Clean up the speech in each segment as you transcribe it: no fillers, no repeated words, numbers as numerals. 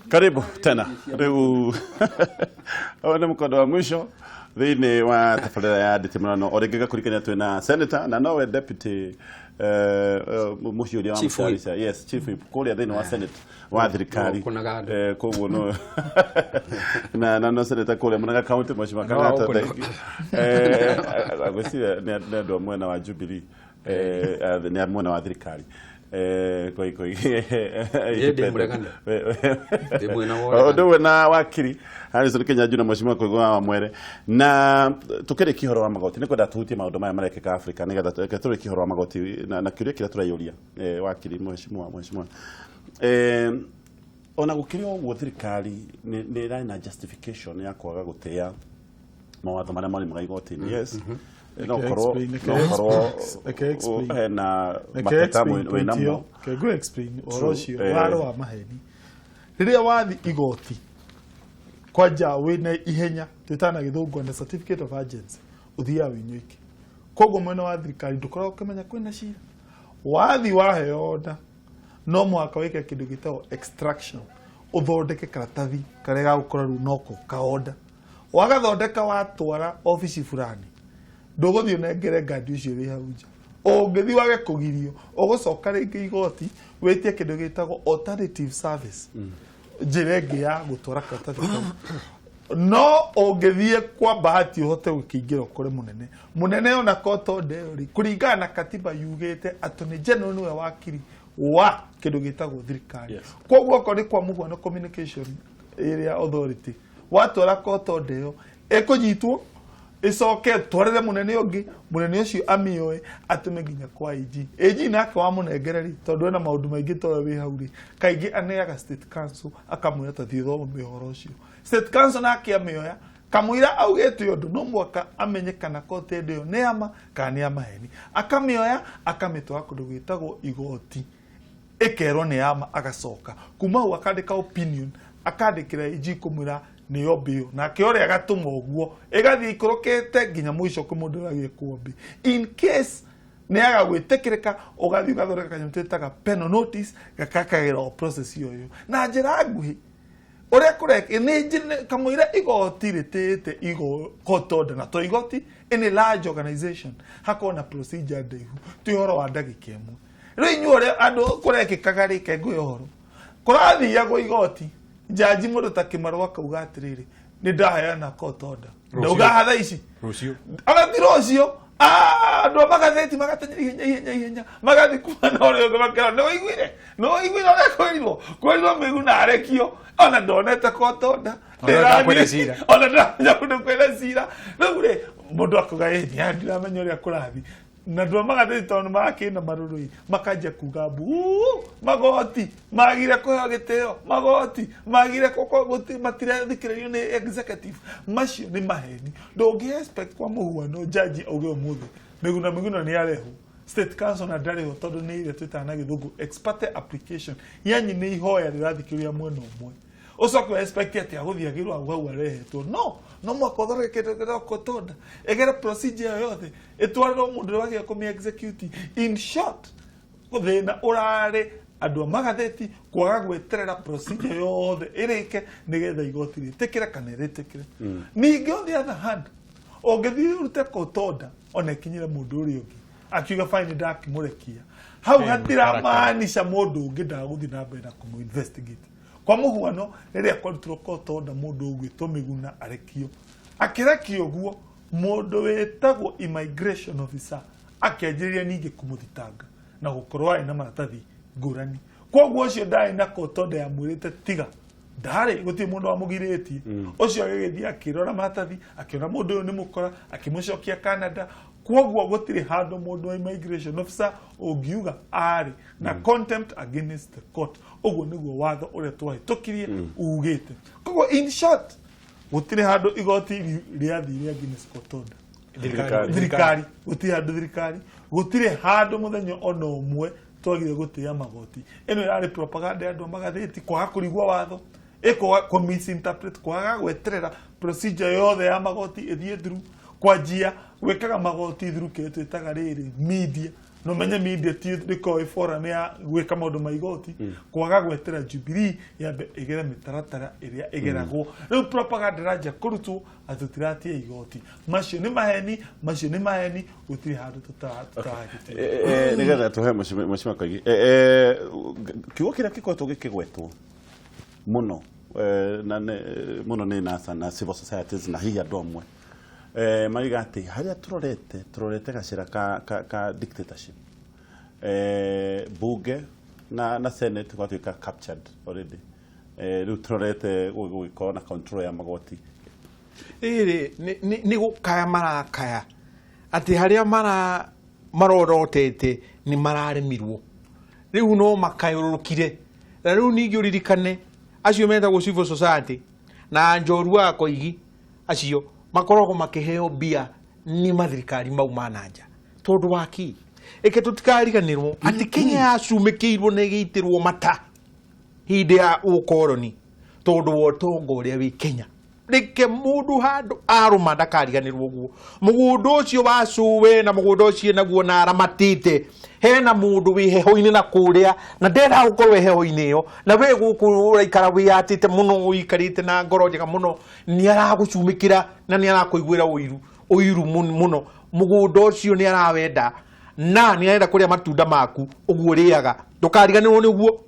Karibu tena. Rĩu ũyũ nĩ mũkondo wa mwisho thĩinĩ wa tabarĩra ya ndĩtĩmũrano. O rĩngĩ ngakũririkania twĩna senator na nowe deputy mũciũria wa Chief Whip. Mũcarica. Yes, chief whip kũrĩa thĩinĩ wa senate wa thirikari. Kũnaga andũ. Koguo no na no senator kũrĩa Mũrang'a county, Mheshimiwa No, Kang'ata. gũkũ Thank you. Ngwĩciria nĩ andũ a mwena wa Jubilee, nĩ a mwena wa thirikari. Koi koi. Niĩ ndĩ mũregani. Ndĩ mwena wa ũregani. Ũndũ ũmwe na wakiri Harrison Kinyanjui na Mheshimiwa Koigo wa Mwere. Na tukĩrĩkia ũhoro wa magoti, nĩ kwenda tũhutie maũndũ maya marekĩka Afrika, nĩgetha reke tũrĩkie ũhoro wa magoti na kĩũria kĩrĩa tũreyũria, wakiri Mheshimiwa, ona gũkĩrĩ o ũguo, thirikari nĩ ĩrarĩ na justification ya kwaga gũtĩa mawatho marĩa marĩ igoti-inĩ. Yes, no Reke korwo explain, reke no korwo reke explain. Hena Reke mateta explain wĩ point namo. ĩyo. Reke ngũ explain ũhoro True. ũcio warĩ wa maheni. Rĩrĩa wathi igoti kwanja wĩna ihenya twĩtaga na Gĩthũngũ na certificate of urgency, ũthiaga wĩ nyoike. Koguo mwena wa thirikari ndũkoragwo ũkĩmenya kwĩna cira. Wathi waheo order, no mũhaka wĩke kĩndũ gĩtagwo extraction, ũthondeke karatathi karĩa gagũkorwo rĩu noko kaorder. Wagathondeka, watwara obici fulani, ndũgũthiĩ ũnengere ngandi ũcio wĩ hau nja. Ũngĩthiĩ wage kũgirio, ũgũcoka rĩngĩ igoti wĩtie kĩndũ gĩtagwo alternative service, njĩra ĩngĩ ya gũtwara karatathi kau. No ũngĩthiĩ kwa bahati ũhote gũkĩingĩra ũkore mũnene, mũnene ona court order ĩyo rĩ, kũringana na katiba yugĩte attorney general nĩwe wakiri wa kĩndũ gĩtagwo thirikari. Koguo okorwo nĩ kwa mũhuano Communication ĩrĩa Authority, watwara court order ĩyo, ĩkũnyitwo ĩcoke twarĩre mũnene ũngĩ, mũnene ũcio amĩoe atũme nginya kwa AG. AG nake wamũnengere rĩ, tondũ ena maũndũ maingĩ towe wĩ hau rĩ, kaingĩ aneaga State Council, akamwĩra ta thiĩ thoma ũhoro ũcio. State Council nake amĩoya, kamũira augĩte ũndũ, no mwaka amenye kana court ĩyo nĩ ya ma kana nĩ ya maheni. Akamĩoya akamĩtwara kũndũ gwĩtagwo igoti, ĩkerwo nĩ yama. Agacoka kuma hau akandĩka opinion, akandĩkĩra AG kũmwĩra nĩyo mbĩũ, nake ũrĩa agatũma ũguo ĩgathiĩ ikũrũkĩte nginya mũico kwĩ mũndũ ũrĩa agĩkwo mbĩ. In case nĩ yaga gwĩtĩkĩrĩka, ũgathiĩ ũgathondeka kanyamũ twĩtaga penal notice, gakakagĩra o process ĩyo na njĩra nguhĩ. Ũrĩa kũreka nĩ kamũira igoti rĩtĩĩte igo court order, na to igoti, any large organization, hakorwo na procedure ndaihu, ti ũhoro wa ndagĩka ĩmwe. Rĩu inyuĩ ũrĩa andũ kũrekĩkaga rĩ, kengũĩ ũhoro kũrathiagwo igoti, jaji mũndũ ta Kĩmarũ akauga atĩrĩrĩ, "Nĩ ndaheana court order." Rũciũ. Ndauga hatha ici Rũciũ. Ona ti rũciũ. Andũ a magathĩti magatenyera ihenya ihenya ihenya, magathiĩ kuma na ũrĩa ũngĩ, makera, "Nĩ ũiguire ũrĩa kwĩrirwo Mĩguna arekio ona ndonete court order?" Ona ndakwĩra cira. Ona ndĩramenya kũndũ kwĩna cira. Rĩu rĩ, mũndũ akuga, "Ĩ nĩ ndiramenya ũrĩa kũrathiĩ." Na andũ a magathĩti, tondũ nĩ marakĩna marũrũ ĩ, makanjia kuga mbu, "Magoti magire kũheo gĩtĩo, magoti magire matirathikĩrĩrio nĩ executive." Macio nĩ maheni. Ndũngĩ expect kwa mũhuano jaji auge ũmũthĩ Mĩguna nĩ arehwo State Council na ndarĩho, tondũ nĩ ĩrĩa twĩtaga na Gĩthũngũ ex parte application, yanyi nĩ ihoya rĩrathikĩrĩria mwena ũmwe, ũcoke wa expect atĩ agũthiĩ agĩrwo hau hau arehetwo. No mwaka ũthondeke kĩndũ gĩtagwo court order, ĩgere procedure ĩyo yothe, ĩtwarĩrwo mũndũ ũrĩa wagĩrĩire kũmĩ execute. In short, thĩna ũrarĩ andũ a magathĩti kwaga gweterera procedure yothe ĩrĩke nĩgetha igoti rĩtĩkĩre kana rĩtĩkĩre. Ningĩ on the other hand, ũngĩthiĩ ũrute court order ona ĩkinyĩre mũndũ ũrĩa ũngĩ akiuga, "Fine, ndakĩmũrekia hau," hatiramaanisha mũndũ ũngĩ ndagũthiĩ na mbere na kũmũ investigate. Kwa mũhuano, rĩrĩa kwarutirwo court order mũndũ ũgwĩtwo Mĩguna arekio, akĩrekio ũguo, mũndũ wĩtagwo immigration officer akĩanjĩrĩria ningĩ kũmũthitanga na gũkorwo arĩ na maratathi ngũrani. Koguo ũcio ndarĩ na court order yamwĩrĩte tiga, ndarĩ, gũtirĩ mũndũ wamũgirĩtie. Ũcio agĩgĩthiĩ akĩrora maratathi, akĩona mũndũ ũyũ nĩ mũkora, akĩmũcokia Canada. Koguo gũtirĩ handũ mũndũ wa immigration officer ũngiuga arĩ na contempt against the court. Ũguo nĩguo watho ũrĩa twahĩtũkirie ugĩte. Koguo in short, gũtirĩ handũ igoti rĩathire against court order. Thirikari. Thirikari, gũtirĩ handũ thirikari, gũtirĩ handũ mũthenya ona ũmwe twagire gũtĩa magoti. Ĩno ĩrarĩ propaganda ya andũ a magathĩti kwaga kũrigwo watho, ĩkwaga kũ misinterpret, kwaga gweterera procedure yothe ya magoti ĩthiĩ through, kwanjia gwĩkaga magoti through kĩrĩa twĩtaga rĩrĩ media. No menye media ti ndĩkoragwo ĩ forum ya gwĩka maũndũ ma igoti, kwaga gwetera Jubilee yambe ĩgere mĩtaratara ĩrĩa ĩgeragwo. Rĩu propaganda ĩranjia kũrutwo atĩ tũtiratia igoti. Macio nĩ maheni, macio nĩ maheni, gũtirĩ handũ tũtarahĩtĩria. Nĩgetha tũhe Mheshimiwa Koigi, kiugo kĩrĩa gĩkoretwo gĩkĩgwetwo mũno na mũno nĩ NASA na civil societies na hihi andũ amwe mariga atĩ harĩa tũrorete gacĩra ka dictatorship, bunge na senate gwatuĩka captured already. Rĩu tũrorete gũgĩkorwo na control ya magoti. Ĩrĩ nĩ gũkaya marakaya atĩ harĩa marorotete nĩ mararemirwo, rĩu no makayũrũrũkire. Na rĩu ningĩ ũririkane acio metagwo civil society na njorua a Koigi acio makoragwo makĩheo mbia nĩ mathirikari mau ma na nja tondũ wa kĩ? Ĩke tũtikariganĩrwo atĩ Kenya yacumĩkĩirwo na ĩgĩitĩrwo mata hĩndĩ ya ũkoroni tondũ wa ũtonga ũrĩa wĩ Kenya. Reke mũndũ handũ arũma ndakariganĩrwo ũguo. Mũgũnda ũcio wa cũwe na mũgũnda ũcio naguo na aramatĩte, hena mũndũ wĩ heho-inĩ na kũrĩa na ndendaga gũkorwo e heho-inĩ ĩyo, na we gũkũ ũraikara wĩyatĩte mũno, ũikarĩte na ngoro njega mũno, nĩ aragũcumĩkĩra na nĩ arakũiguĩra ũiru mũno. Mũgũnda ũcio nĩ arawenda na nĩ arenda kũrĩa matunda maku ũguo ũrĩaga, ndũkariganĩrwo nĩ ũguo.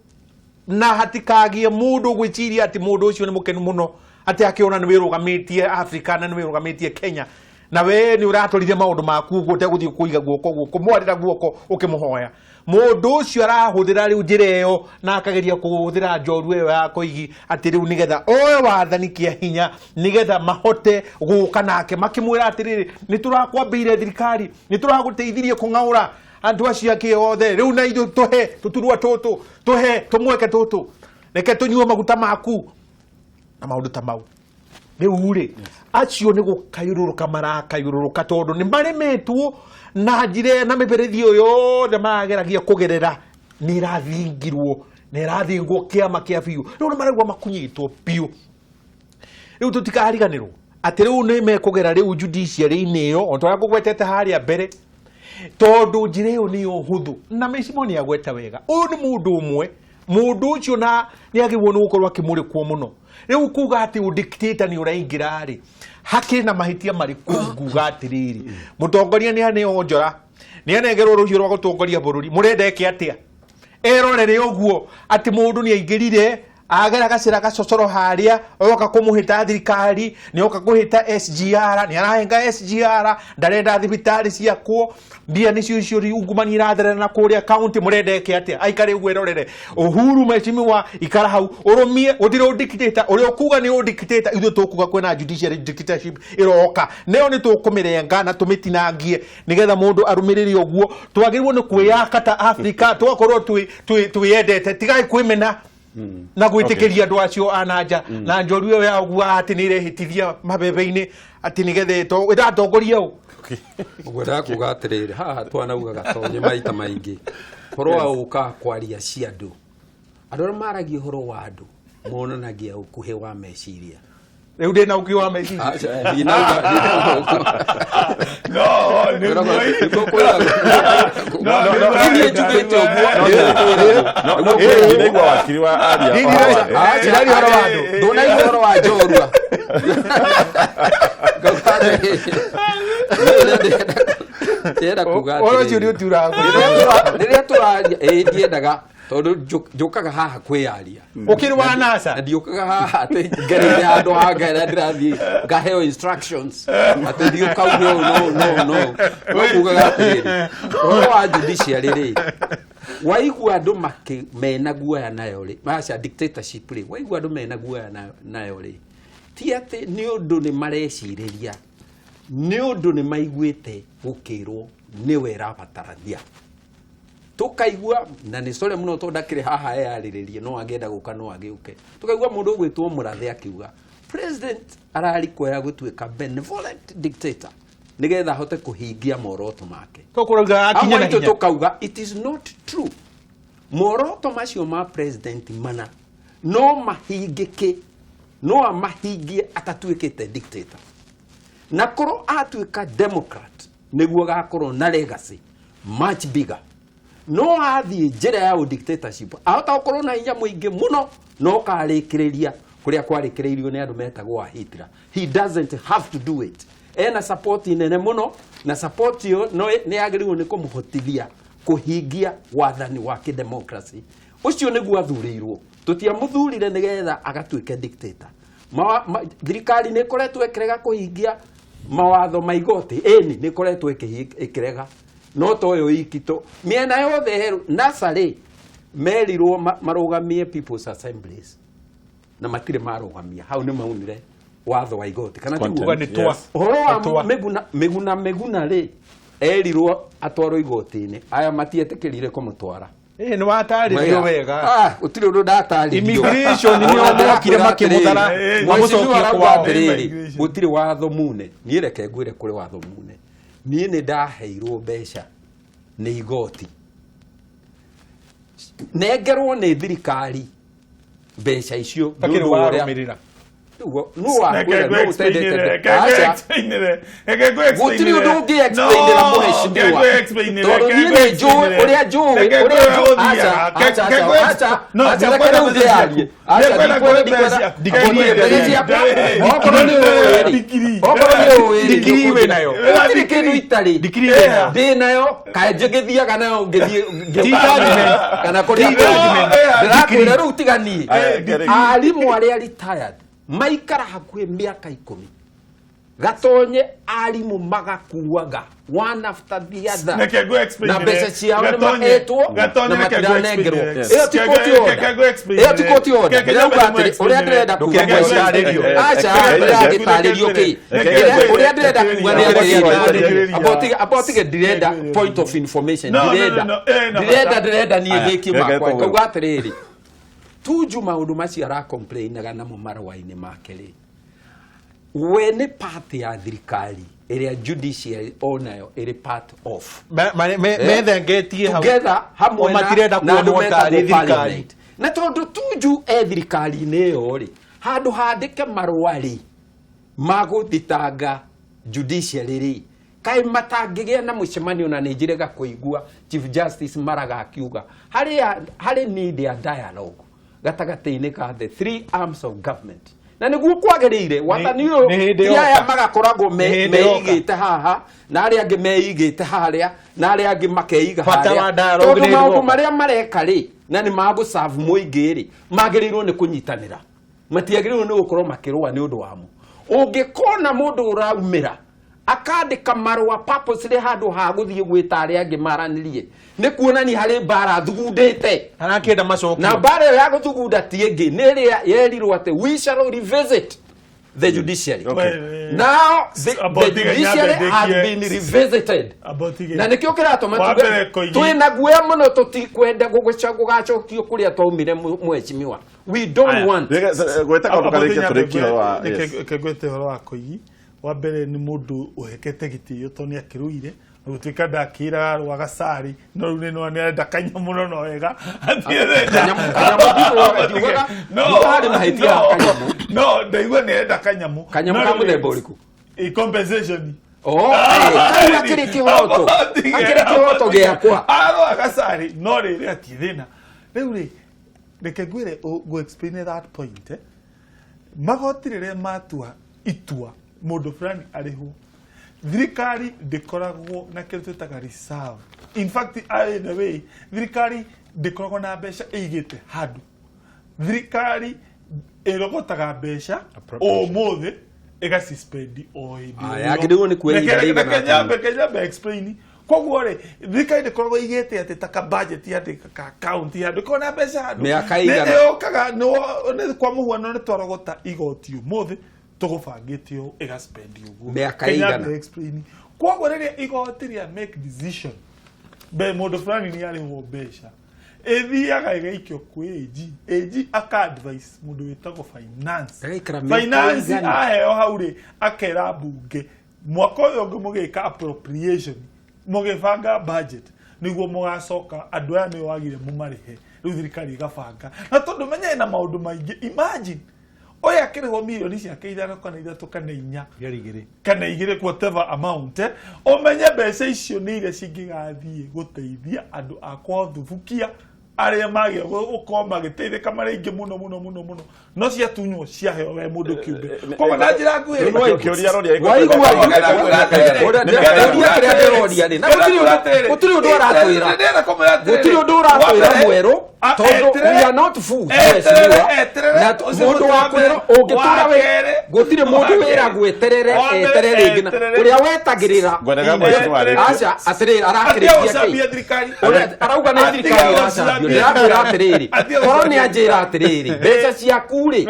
Na hatikagie mũndũ gwĩciria atĩ mũndũ ũcio nĩ mũkenu mũno atĩ akĩona nĩ wĩrũgamĩtie Africa na nĩ wĩrũgamĩtie Kenya, na we nĩ ũratwarithia maũndũ maku ũguo ũtegũthiĩ kũiga guoko guoko mwarĩra guoko ũkĩmũhoya. Mũndũ ũcio arahũthĩra rĩu njĩra ĩyo na akageria kũhũthĩra njorua ĩyo ya Koigi atĩ rĩu nĩgetha oe wathani kĩa hinya, nĩgetha mahote gũka nake makĩmwĩra atĩrĩrĩ, nĩ tũrakwambĩire thirikari, nĩ tũragũteithirie kũng'aũra andũ acio angĩ othe, rĩu na ithuĩ tũhe tũturwa tũtũ, tũhe tũmweke tũtũ, reke tũnyue maguta maku na maũndũ ta mau. Rĩu rĩ acio nĩ gũkayũrũrũka marakayũrũrũka tondũ nĩ marĩmĩtwo na njĩra na mĩberethi ĩyo yothe marageragia kũgerera nĩ ĩrathingirwo na ĩrathingwo kĩama kĩa biũ. Rĩu nĩ maraigua makunyĩtwo biũ. Rĩu tũtikariganĩrwo atĩ rĩu nĩ mekũgera rĩu judiciary-inĩ ĩyo o ta ũrĩa ngũgwetete harĩa mbere, tondũ njĩra ĩyo nĩyo hũthũ. Na Mheshimiwa nĩ agweta wega, ũyũ nĩ mũndũ ũmwe, mũndũ ũcio na nĩ agĩrĩirwo nĩ gũkorwo akĩmũrĩkwo mũno. Rĩu kuga atĩ ũdictator nĩ ũraingĩra rĩ, hakĩrĩ na mahĩtia marĩkũ? Nguga atĩrĩrĩ, mũtongoria nĩ aneo njora, nĩ anengerwo rũhiũ rwa gũtongoria bũrũri, mũrenda eke atĩa? Erorere ũguo atĩ mũndũ nĩ aingĩrire agera gacĩra gacocoro harĩa, oka kũmũhĩta thirikari, nĩ oka kũhĩta SGR, nĩ arahenga SGR, ndarenda thibitarĩ ciakwo, mbia nĩcio icio ungumania iratherera na kũrĩa county, mũrenda eke atĩa? Aikare ũguo erorere. Uhuru mheshimiwa, ikara hau ũrũmie, gũtirĩ ũdictator, ũrĩa ũkuga nĩ ũdictator, ithuĩ tũkuga kwĩna judiciary dictatorship ĩroka, nayo nĩ tũkũmĩrenga na tũmĩtinangie nĩgetha mũndũ arũmĩrĩre ũguo. Twagĩrĩirwo nĩ kwĩyaka ta Africa, tũgakorwo twĩyendete, tigai kwĩmena na gwĩtĩkĩria andũ acio a na nja na njoru ĩyo ya ũguo atĩ nĩ ĩrehĩtithia mabebe-inĩ atĩ nĩgetha ĩratongoria ũ. Ngwendaga kuga atĩrĩrĩ, haha twanauga gatonye maita maingĩ ũhoro wa gũka kwaria cia andũ, andũ arĩa maragia ũhoro wa andũ monanagia ũkuhĩ wa meciria. Rĩu ndĩna ũkuhĩ wa meciria. Aca, ndinauga. No, nĩ Nĩguo kwĩragwo. No, no, Niĩ njugĩte ũguo. No, ndinaigua wakiri wa aria. Aca, Ndiraria ũhoro wa andũ. Ndũnaigua ũhoro wa njorua. Ngauga atĩrĩrĩ, ndĩrenda kuga Ũhoro ũcio atĩrĩrĩ. nĩ ũturaga. Rĩrĩa tũraria, ĩĩ ndiendaga tondũ njũkaga haha kwĩyaria. Ũkĩrĩ wa NASA. Na ndiũkaga haha atĩ ngereire handũ ha ngerera ndĩrathiĩ ngaheo instructions atĩ thiĩ ũkauge ũũ, no, no, no. No kugaga atĩrĩrĩ, ũhoro wa judiciary rĩ, waigua andũ mena guoya nayo rĩ, aca dictatorship rĩ, waigua andũ mena guoya nayo rĩ, ti atĩ nĩ ũndũ nĩ marecirĩria, nĩ ũndũ nĩ maiguĩte gũkĩrwo nĩwe ĩrabatarania. Tũkaigua, na nĩ sorry mũno tondũ ndakĩrĩ haha eyarĩrĩrie, no angĩenda gũka no agĩũke. Tũkaigua mũndũ ũgwĩtwo Mũrathe akiuga president ararikoya gũtuĩka benevolent dictator nĩgetha ahote kũhingia moroto make. Tũkũrauga akinye na Amwe aitũ hinya. tũkauga it is not true. Moroto macio ma president mana no mahingĩke, no amahingie atatuĩkĩte dictator. Na korwo atuĩka democrat nĩguo agakorwo na legacy, much bigger. No athiĩ njĩra ya dictatorship ahota gũkorwo na hinya mũingĩ mũno no karĩkĩrĩria kũrĩa kwarĩkĩrĩirio nĩ andũ metagwo a Hitler. He doesn't have to do it. Ena support nene mũno na support ĩyo no nĩ yagĩrĩirwo nĩ kũmũhotithia kũhingia wathani wa kĩdemocracy. Ũcio nĩguo athurĩirwo. Tũtiamũthurire nĩgetha agatuĩke dictator. Thirikari nĩ ĩkoretwo ĩkĩrega kũhingia mawatho ma igoti, ĩni nĩ ĩkoretwo ĩkĩrega, no to ũyũ iki tũ mĩena yothe heru. NASA rĩ merirwo marũgamie People's Assemblies na matirĩ marũgamia, hau nĩ maunire watho wa igoti kana tiguo? Yes. Ũhoro wa Miguna Miguna Miguna rĩ erirwo atwarwo igoti-inĩ, aya matietĩkĩrire kũmũtwara. Nĩ watarĩrio wega. Gũtirĩ ũndũ ndatarĩrio. Immigration nĩo mokire makĩmũthara, mamũcokia kwao. Atĩrĩrĩ, gũtirĩ watho mune. Niĩ reke ngwĩre kũrĩ watho mune. Niĩ nĩ ndaheirwo mbeca nĩ igoti, nengerwo nĩ thirikari mbeca icio. Takĩrĩ warũmĩrĩra. Nũ wakwĩra nũ ũtendete? Aca, gũtirĩ ũndũ ũngĩ explainĩra mũhecimiwa, tondũ niĩ nĩ njũĩ ũrĩa njũĩ ũrĩa njũĩ. Aca, aca, aca, aca, aca, reke rĩu ndĩarie. Aca, ndikwenda mbeca ciakwa. Okorwo nĩ ũĩ rĩ, okorwo nĩ ũĩ rĩ, Ndikiri wĩ nayo. Gũtirĩ kĩndũ itarĩ. Ndikiri wĩ nayo. Ndĩ nayo, kaĩ ngĩthiaga nayo ngĩthiĩ Ti judgment. kana kũrĩa Ti judgment. ndĩrakwĩra rĩu tiga niĩ. Ndikiri. Arimũ arĩa retired maikara hakuhĩ mĩaka 10 gatonye, arimũ magakuaga one after the other na mbeca ciao nĩ mahetwo na matiranengerwo. Ĩyo ti court order, ĩyo ti court order. Ndĩrauga atĩrĩ, ũrĩa ndĩrenda kuga, aca, ndĩragĩtarĩrio kĩ ũrĩa ndĩrenda kuga nĩ atĩrĩrĩ, amba ũtige, ndirenda point of information, ndirenda ndirenda ndĩrenda niĩ ndĩkie makwa. Ngauga atĩrĩrĩ, Tuju maũndũ macio aracomplainaga namo marũa-inĩ make rĩ, we nĩ part ya thirikari ĩrĩa judiciary onayo ĩrĩ part of. Methengetie hau. Together hamwe O matirenda na andũ kuonwo tarĩ metagwo thirikari. parliament. Na tondũ Tuju e thirikari-inĩ ĩyo rĩ, handũ handĩke marũa rĩ magũthitanga judiciary rĩ, kaĩ matangĩgĩa na mũcemanio? Na nĩ njirega kũigua Chief Justice Maraga akiuga harĩ need ya dialogue gatagatĩ-inĩ ka the three arms of government, na nĩguo kwagĩrĩire wathani ũyũ. Nĩ hĩndĩ Ti aya yoka. magakoragwo Nĩ hĩndĩ yoka. meigĩte haha na arĩa angĩ meigĩte harĩa na arĩa angĩ makeiga Bata harĩa, wa dialogue tondũ nĩ hĩndĩ maũndũ yoka. marĩa mareka rĩ na nĩ magũserve mũingĩ rĩ, magĩrĩirwo nĩ kũnyitanĩra, matiagĩrĩirwo nĩ gũkorwo makĩrũa nĩ ũndũ wamo. Ũngĩkona mũndũ ũraumĩra akandĩka marũa purposely handũ ha gũthiĩ gwĩta arĩa angĩ maranĩrie, nĩ kuonania harĩ mbara thugundĩte. Arakĩenda macokio. Na mbara ĩyo ya gũthugunda ti ĩngĩ, nĩ ĩrĩa yerirwo atĩ we shall revisit the judiciary. Now the judiciary has been revisited na nĩkĩo kĩratũma Wa tuge mbere Koigi. twĩna guoya mũno, tũtikwenda gũgacokio kũrĩa twaumire. Mheshimiwa, we don't want. Gweta kaũndũ karĩkia tũrĩkie ũhoro wa yes. Kengwete ũhoro wa Koigi. Wa mbere nĩ mũndũ ũhekete gĩtĩo tondũ nĩ akĩrũire na gũtuĩka ndakĩra rwa gacari, no rĩu nĩ nĩ arenda kanyamũ no wega. Kanyamũ ndiugaga harĩ mahĩtia ya kanyamũ. No ndaigua nĩ arenda kanyamũ. Kanyamũ No ka rĩu mũthemba ũrĩkũ? Compensation. Oh, kau akĩrĩ kĩhoto, akĩrĩ kĩhoto gĩakwa. Arwa gacari no rĩrĩ ati thĩna rĩu rĩ, reke ngwĩre ngũ explain that point. Magoti rĩrĩa matua itua mũndũ fulani arĩhwo, thirikari ndĩkoragwo na kĩndũ twĩtaga reserve. In fact, in a way, thirikari ndĩkoragwo na mbeca ĩigĩte handũ. Thirikari ĩrogotaga mbeca ũmũthĩ ĩgacispendi o hĩndĩ Ah, o ĩyo. yagĩrĩirwo nĩ kuoya ihinda Reke- rĩigana reke atĩa? nyambe explain. Koguo rĩ, thirikari ndĩkoragwo ĩigĩte atĩ ta ka budget atĩ ka county handũ ĩkoragwo na mbeca handũ. Mĩaka ĩigana? Nĩ ĩũkaga nĩ kwa mũhuano nĩ twarogota igoti ũmũthĩ tũgũbangĩte ũũ ĩgaspendi ũguo. Mĩaka Reke ĩigana? nyambe explain. Koguo rĩrĩa igoti rĩa make decision mbe mũndũ fulani nĩ arĩhwo mbeca, ĩthiaga ĩgaikio kwĩ AG. AG aka advice mũndũ wĩtagwo finance. Ĩgaikara mĩaka Finance ĩigana? aheo hau rĩ, akera mbunge mwaka ũyũ ũngĩ mũgĩka appropriation, mũgĩbanga budget, nĩguo mũgacoka andũ aya nĩo wagire mũmarĩhe. Rĩu thirikari ĩgabanga, na tondũ menye na maũndũ maingĩ, imagine Ũyũ akĩrĩhwo mirioni ciake 5 kana 3 kana 4 kana 2 whatever amount, ũmenye mbeca icio nĩ iria cingĩgathiĩ gũteithia andũ a kwao Thubukia arĩa magĩa gũkorwo magĩteithĩka marĩ aingĩ mũno mũno mũno mũno, no ciatunywo ciaheo we mũndũ kĩũmbe. Koguo na njĩra nguhĩ gũtirĩ ũndũ aratwĩra, gũtirĩ ũndũ ũratwĩra mwerũ, tondũ we are not fools. Na mũndũ wa kwĩrwo ũngĩtũra wĩ gũtirĩ mũndũ wĩragwo eterere eterere rĩngĩ, na ũrĩa wetagĩrĩra aca atĩrĩrĩ arakĩrĩkia kĩ arauga nĩ thirikari ĩracambio. Ndĩrakwĩra atĩrĩrĩ, korwo nĩ anjĩra atĩrĩrĩ, mbeca ciaku rĩ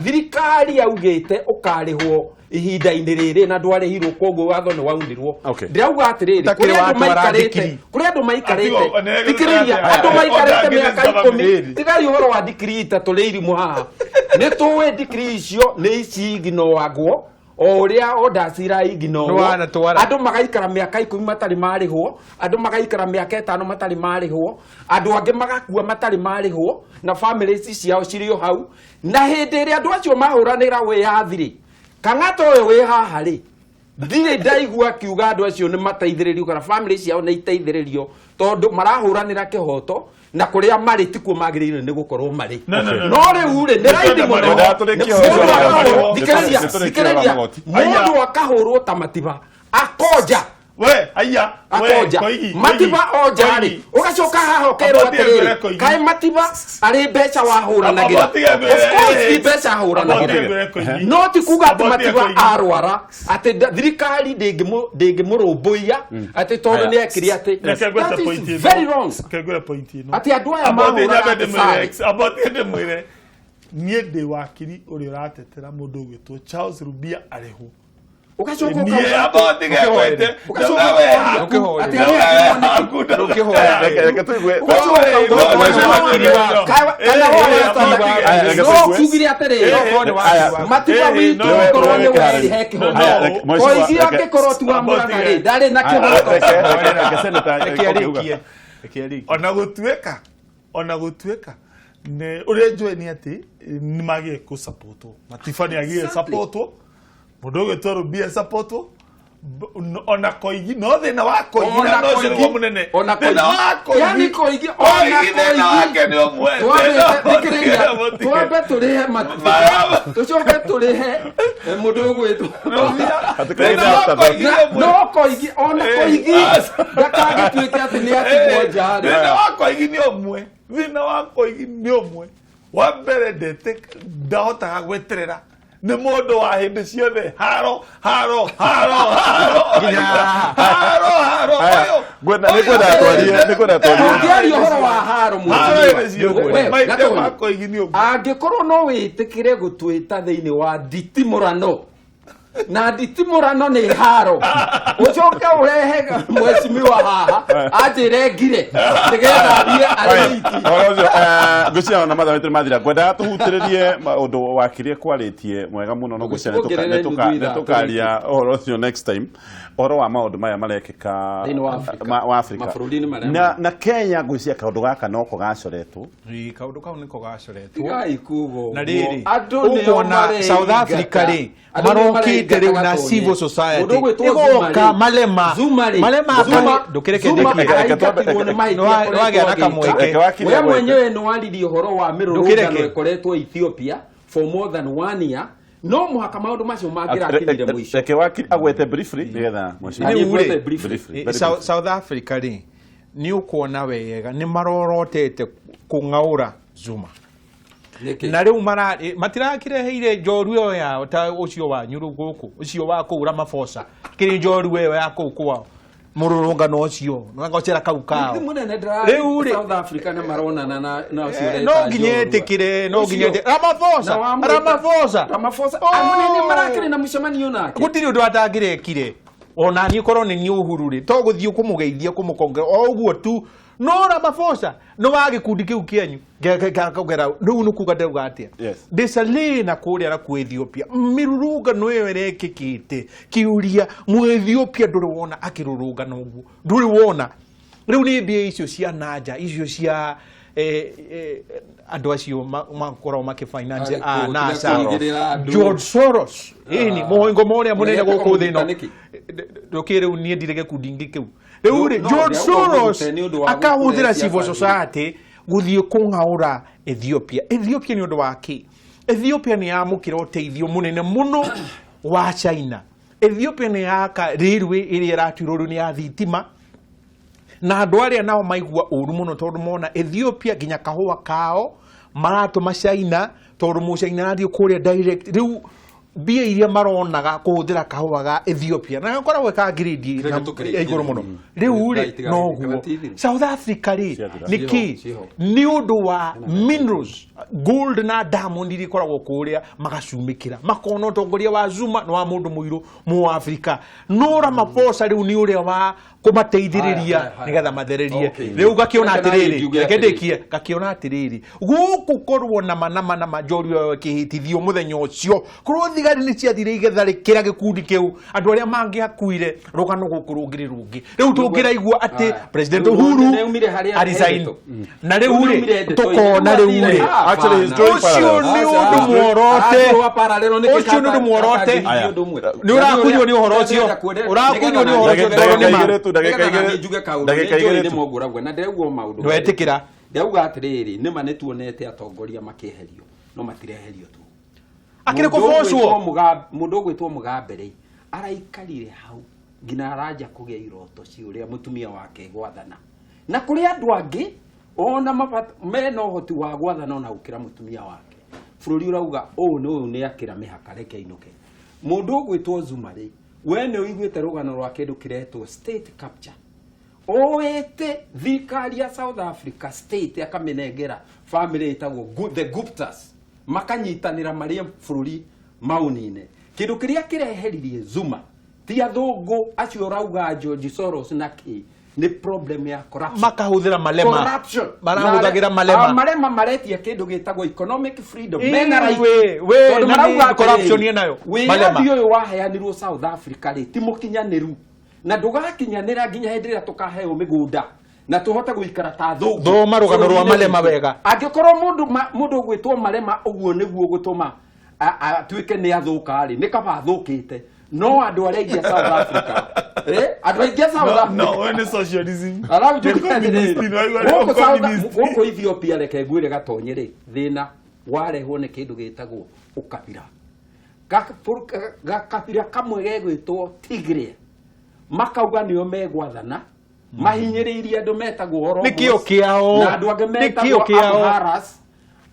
thirikari yaugĩte ũkarĩhwo ihinda-inĩ rĩrĩ na ndwarĩhirwo, koguo watho nĩ waunirwo. Ndĩrauga atĩrĩrĩ, kũrĩ andũ maikarĩte, thikĩrĩria, andũ maikarĩte mĩaka 10, tigai ũhoro wa ndikiri 3 rĩ irimũ haha. Nĩ tũĩ ndikiri icio nĩ ciginoagwo o ũrĩa orders iraiginoagwo, andũ magaikara mĩaka 10 matarĩ marĩhwo, andũ magaikara mĩaka 5 matarĩ marĩhwo, andũ angĩ magakua matarĩ marĩhwo, na famĩlĩ ici ciao cirĩ o hau. Na hĩndĩ ĩrĩa andũ acio mahũranĩra wĩyathi rĩ, Kang'ata ũyũ wĩ haha rĩ, ndirĩ ndaigua akiuga andũ acio nĩ mateithĩrĩrio kana famĩlĩ ciao nĩ iteithĩrĩrio, tondũ marahũranĩra kĩhoto na kũrĩa marĩ tikuo magĩrĩire nĩ gũkorwo marĩ. No rĩu rĩ, nĩ raithi mũno thikĩrĩria, mũndũ akahũrwo ta Matiba akonja we aya akonja Matiba onja rĩ, ũgacoka haha ũkerwo atĩrĩrĩ, kaĩ Matiba arĩ mbeca wahũranagĩra? Of course ti mbeca ahũranagĩra, no ti kuga atĩ Matiba arwara atĩ thirikari ndĩngĩmũrũmbũiya atĩ tondũ nĩ ekire atĩ. That is very wrong. Atĩ andũ aya mahũraga atĩ niĩ ndĩ wakiri ũrĩa ũratetera mũndũ ũgwĩtwo Charles Rubia arĩhwo. Ũgacoka ũkaugire atĩrĩrĩ, Matiba witũ okorwo nĩ werĩ he kĩhoto, Koigi angĩkorwo ti wa Mũrang'a rĩ, ndarĩ na kĩhoto. Ona gũtuĩka ũrĩa njũĩ nĩ atĩ nĩ magĩe kũsapotwo, Matiba nĩ agĩe sapotwo, mũndũ ũgwĩtwo Rubia sapotwo, ona Koigi, no thĩna wa Koigi na no ũcio nĩguo mũnene, thĩna wa Koigi, Koigi thĩna wake nĩ ũmwe. Twambe tũrĩhe Matiba, tũcoke tũrĩhe mũndũ ũgwĩtwo no Koigi, ona Koigi ndakagĩtuĩke atĩ nĩ atigwo nja rĩ. Thĩna wa Koigi nĩ ũmwe, thĩna wa Koigi nĩ ũmwe. Wa mbere ndahotaga gweterera, nĩ mũndũ wa hĩndĩ ciothe haro haro haro haro haro haro. Ũngĩaria ũhoro wa haro angĩkorwo no wĩtĩkĩre gũtwĩta thĩinĩ wa nditimũrano, na nditimũrano nĩ haro, ũcoke ũrehe mwecimiwa haha anjĩre ngire nĩgetha athiĩ arĩ wiki. Ngwĩciria ona mathaa maitũ nĩmathira, ngwendaga tũhutĩrĩrie ũndũ wakiri ekwarĩtie mwega mũno, no ngwĩciria nĩtũkaria ũhoro ũcio next time, ũhoro wa maũndũ maya marekĩka wa Afrika na Kenya. Ngwĩciria kaũndũ gaka noko gacoretwo, kaũndũ kau nĩko gacoretwo. Na rĩrĩ, ũkuona South Africa rĩ, marokite rĩu na civil society igoka malema malema ndũkĩreke nĩwagĩa na kamweke. We mwenyewe nĩ waririe ũhoro wa mĩrũrũngano ĩkoretwo Ethiopia for more than 1 year, no mũhaka maũndũ macio mangĩrakinyire mũico. Reke wakiri agwete briefly nĩgetha mheshimiwa. South Africa rĩ, nĩ ũkuona wega nĩ marorotete kũng'aũra Zuma, na rĩu matirakireheire njoru ĩyo yao ta ũcio wanyu rĩu gũkũ, ũcio wa kũu Ramaphosa, kĩrĩ njoru ĩyo ya kũu kwao, mũrũrũngano ũcio nĩwangocera kau kao. Rĩu rĩ South Africa nĩ maronana na ũcio ũreta no nginya etĩkĩre, no nginya Ramaphosa, Ramaphosa, Ramaphosa mũnene marakĩrĩ na mũcemanio nake, gũtirĩ ũndũ atangĩrekire. Ona niĩ korwo nĩ niĩ Uhuru rĩ, to gũthiĩ kũmũgeithia kũmũkongera o ũguo tu, no Ramaphosa nĩ wa gĩkundi kĩu kĩanyu kũgera rĩu nĩ kuga ndauga atĩa Desalegn na kũrĩa na ku Ethiopia mĩrũrũngano ĩyo ĩrekĩkĩte kĩũria Mũethiopia ndũrĩ wona akĩrũrũngana ũguo, ndũrĩ wona. Rĩu nĩ mbia icio cia nanja icio cia Andũ acio makoragwo makĩfinance Arĩ a kũ? NASA. Tiga kũigĩrĩra andũ. George Soros, ĩni mũhoingo ũrĩa mũnene Ũrĩa gũkũ thĩ ĩno. kũmũruta nĩkĩ? Ndũkĩ rĩu niĩ ndirĩ gĩkundi-inĩ kĩu rĩu rĩ. No, George ndĩrauga Soros ũmũrute nĩ ũndũ wa akahũthĩra gũkũrehe civil ciaca. society gũthiĩ kũng'aũra Ethiopia. Ethiopia nĩ ũndũ wa kĩ? Ethiopia nĩ yamũkĩra ũteithio mũnene mũno wa China. Ethiopia nĩ yaka railway ĩrĩa ĩratuirwo rĩu nĩ ya thitima, na andũ arĩa nao maigua ũru mũno tondũ mona Ethiopia nginya kahũa kao maratũma China, tondũ mũchaina arathiĩ kũrĩa direct. Rĩu mbia iria maronaga kũhũthĩra kahũa ga Ethiopia na gakoragwo ka grade Kĩrĩa tũkĩrĩkia. ya igũrũ mũno. Rĩu rĩ, Tiga, noguo tithiri. South Africa rĩ, Ciathira. nĩkĩ? Ciho, ciho. Nĩ ũndũ wa minerals, gold na diamond iria ikoragwo kũrĩa, magacumĩkĩra makona ũtongoria wa Zuma nĩ wa mũndũ mũirũ mũ Afrika, no Ramaphosa rĩu nĩ ũrĩa wa kũmateithĩrĩria Haya, haya, haya. nĩgetha mathererie. Okay. Rĩu ngakĩona Reke nawe atĩrĩrĩ, njuge reke atĩrĩrĩ. ndĩkie, ngakĩona atĩrĩrĩ, gũkũ korwo nama nama nama njorua ĩyo ĩkĩhĩtithio mũthenya ũcio, korwo thigari nĩ ciathire igetharĩkĩra gĩkundi kĩu, andũ arĩa mangĩakuire, rũgano gũkũ rũngĩrĩ rũngĩ. Rĩu tũngĩraigua atĩ Haya. President Rĩu Uhuru nĩaumire harĩa aresign ndeto. Na rĩu rĩ, Nĩaumire ndeto. tũkona rĩu rĩ, Actually, he's drawing ũcio parallels. nĩ ũndũ mworote, ũcio nĩ ũndũ mworote. Nĩ ũrakunywo nĩ ũhoro ũcio. Ũrakunywo nĩ ũhoro ũcio, tondũ nĩ ma. Ndagĩka igĩrĩ tu, ndagĩka igĩrĩ. Njuge kaũndũ. Ndagĩka igĩrĩ Nĩ tu. mũngũragua na ndĩraigua maũndũ. Nĩwetĩkĩra? Ndĩrauga atĩrĩrĩ, nĩma nĩ tuonete atongoria makĩeherio, no matireherio tu. Akĩrĩ Mũndũ kũbocwo. Mũndũ ũgwĩtwo Mugabe rĩ, araikarire hau nginya aranja kũgĩa iroto cia ũrĩa mũtumia wake gwathana, na kũrĩ andũ angĩ ona mena ũhoti wa gwathana ona gũkĩra mũtumia wake. Bũrũri ũrauga ũũ nĩ ũyũ nĩ akĩra mĩhaka, reke ainũke. Mũndũ ũgwĩtwo Zuma rĩ, we nĩ ũiguĩte rũgano rwa kĩndũ kĩretwo state capture? Oete thirikari ya South Africa, state, akamĩnengera family ĩtagwo the Guptas, makanyitanĩra marĩe bũrũri maũnine. Kĩndũ kĩrĩa kĩreheririe Zuma ti athũngũ acio ũrauga, George Soros na kĩ, nĩ problem ya corruption. Makahũthĩra Malema. Corruption. Marahũthagĩra Malema. Ah, Malema maretia kĩndũ gĩtagwo economic freedom. Ĩ, Mena right. we, Tondũ na nĩ marauga atĩrĩrĩ, corruption ĩnayo, Malema. wĩyathi ũyũ waheanirwo South Africa rĩ, ti mũkinyanĩru na ndũgakinyanĩra nginya hĩndĩ ĩrĩa tũkaheo mĩgũnda na tũhote gũikara ta thũngũ. Thoma rũgano rwa Bũrũri-inĩ Malema witũ. wega. Angĩkorwo mũndũ ũgwĩtwo Malema ũguo nĩguo gũtũma atuĩke nĩ athũka rĩ, nĩ kaba athũkĩte. No andũ arĩa aingĩ a South Africa, andũ aingĩ a South Africa. No, we nĩ socialism. Alafu Nĩ njuge communist, atĩrĩrĩ, no, nĩ gũkũ communist. gũkũ Ethiopia, reke ngwĩre gatonye rĩ, thĩna warehwo nĩ kĩndũ gĩtagwo ũkabira. Gakabira kamwe gegwĩtwo Tigray, makauga nĩo megwathana, mahinyĩrĩirie andũ metagwo Oromos Nĩ kĩo kĩao. na andũ angĩ Nĩ metagwo kĩo kĩao. Amharas.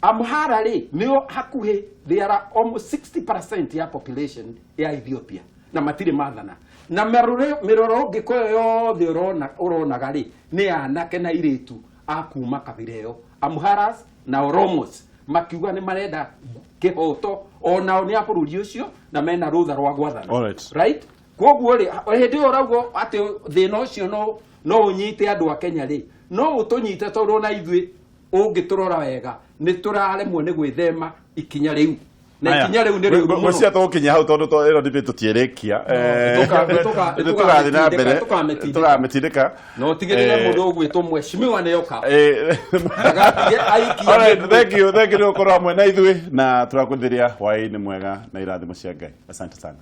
Amhara rĩ, nĩo hakuhĩ, they are almost 60% ya population ya Ethiopia, na matirĩ mathana na mĩrorongĩko ĩyo yothe ũronaga rĩ, nĩ anake na airĩtu a kuma kabira ĩyo, Amharas na Oromos, makiuga nĩ marenda kĩhoto, onao nĩ a bũrũri ũcio na mena rũtha rwa gwathana. Alright. Right, koguo rĩ, hĩndĩ ĩyo ũrauga atĩ thĩna ũcio no ũnyite andũ a Kenya rĩ, no ũtũnyite, tondũ ona ithuĩ ũngĩtũrora wega nĩ tũraremwo nĩ gwĩthema ikinya rĩu, na ikinya rĩu nĩ rĩũru mũno. Ngwĩciria tũgũkinya hau tondũ ĩno debate tũtiĩrĩkia. Tũgathiĩ na mbere. Tũkamĩtindĩka. Tũkamĩtindĩka. No tigĩrĩre mũndũ ũgwĩtwo mheshimiwa nĩ oka. Ndagatige aikia Alright, mĩguĩ. thank you, thank you nĩ gũkorwo hamwe na ithuĩ, na tũrakwĩthĩria hwaĩ-inĩ mwega na irathimo cia Ngai. Asante sana.